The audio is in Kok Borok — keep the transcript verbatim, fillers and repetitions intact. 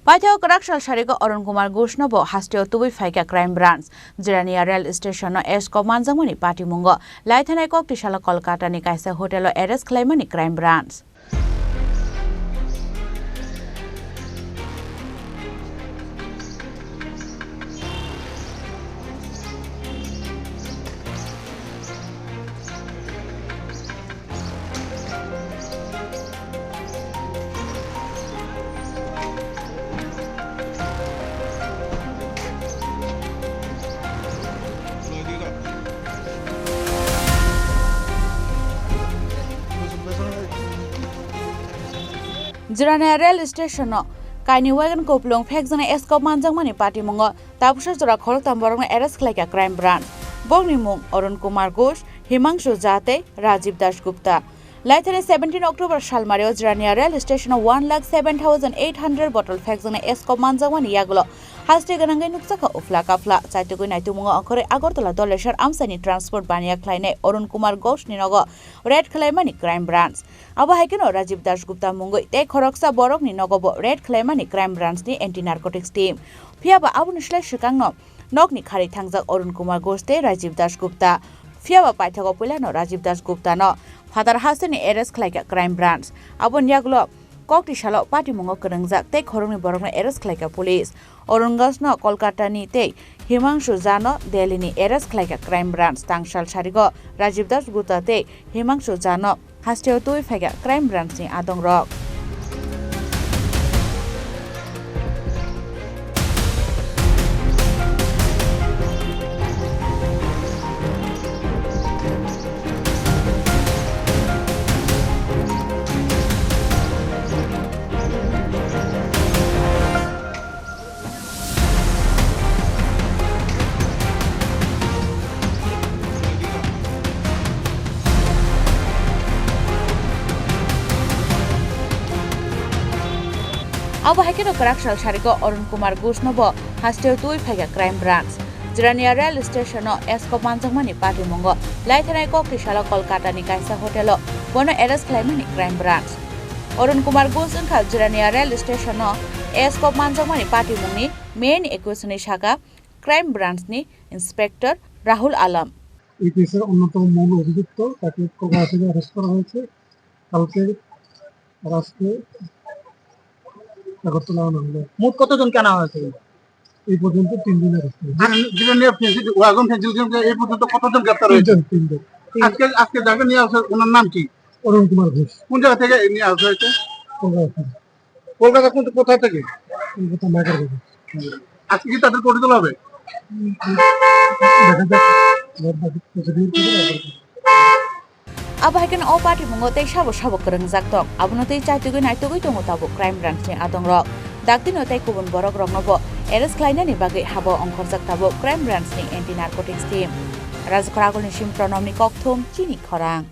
Paithak kwrak sal sarigo Arun Kumar Ghoshno bo hasteo tubui phaikha Crime Branch. Jirania rail station-o escort manjakmani patimungo laithanai kok tisalo Kolkata-ni kaisa hotel-o arrest khlaimani Crime Branch. Jirania rail station-o kaini wagon kupulung phekjaknai escort manjakmani patimungo tabuksa jora khoroktham borokno arrest khlaikha Crime Branch. Borokni mung Arun Kumar Ghosh, Himangshu Jha tei Rajiv Das Gupta. Laithani seventeen October salmario Jirania rail station-o one lakh seven thousand eight hundred bottle phekjaknai escort manjakmani yagulo haste gwnangwi nukjakha uphla kaphla. Chaitugwi naitumungo ongkhorwi Agartala Doleshwar amchaini transport baniya khlainai Arun Kumar Ghoshni nogo raid khlaimani Crime Branch. Abo hai kheno Rajiv Das Gupta mungwi tei khoroksa borokni nogobo raid khlaimani Crime Branch-ni Anti Narcotics Team. Phiyaba aboni slai swkangno nokni kharwi thangjak Arun Kumar Ghosh tei Rajiv Das Gupta. Phiyaba paithago puilano Rajiv Das Guptano phatar hasteni arrest khlaikha Crime Branch. Aboni yagulo kok tisalo patimungo kwrwngjak tei khoroknwi borokno arrest khlaikha police. Arun Ghoshno Kolkata-ni tei Himangshu Jha-no Delhi-ni arrest khlaikha Crime Branch. Tangsal sarigo Rajiv Das Gupta tei Himangshu Jha-no hasteo tubui phaikha Crime Branch-ni adongrok. Abo hai kheno kwrak sal sarigo Arun Kumar Ghoshno bo hasteo tubui phaikha Crime Branch. Jirania rail station-o escort manjakmani patimungo laithanai kok tisalo Kolkata-ni kaisa hotel-o bono arrest khlaimani Crime Branch. Arun Kumar Ghosh wngkha Jirania rail station-o escort manjakmani patimungni main accused hwnwi sakha Crime Branch-ni Inspector Rahul Alam. এই কেসের অন্যতম মূল অভিযুক্ত, তাকে কলকাতা থেকে অ্যারেস্ট করা হয়েছে। কালকে আর আজকে আগরতলা আনা হলো। মোট কতজনকে আনা হয়েছে? এই পর্যন্ত তিনজন অ্যারেস্ট হয়েছে। যেটা, যেটা নিয়ে ফেন্সিল, ওয়াগন ফেন্সিল, এই পর্যন্ত কতজন গ্রেপ্তার হয়েছে? তিনজন, তিনজন। আজকে, আজকে যাকে নিয়ে আসা, ওনার নাম কি? অরুণ কুমার ঘোষ। কোন জায়গা থেকে নিয়ে আসা হয়েছে? কলকাতা থেকে। কলকাতা কোন, কোথা থেকে? কলকাতা মাইকেল বাজার। আজকে কি তাদের কোর্টে তোলা হবে? দেখা যাক, এবার বাকি প্রসিডিউর কি হয়। Abo hai kheno o patimungo tei sabo sabo kwrwngjak tong, abono tei chaitugwi naitugwi tongo tabuk Crime Branch-ni adongrok. Dakti-no tei kubun borokrokno bo arrest khlainani bagwi habo ongkhorjak tabuk Crime Branch-ni Anti Narcotics Team. Rajakhor Agulni sim Pronomni kokthum chini khorang.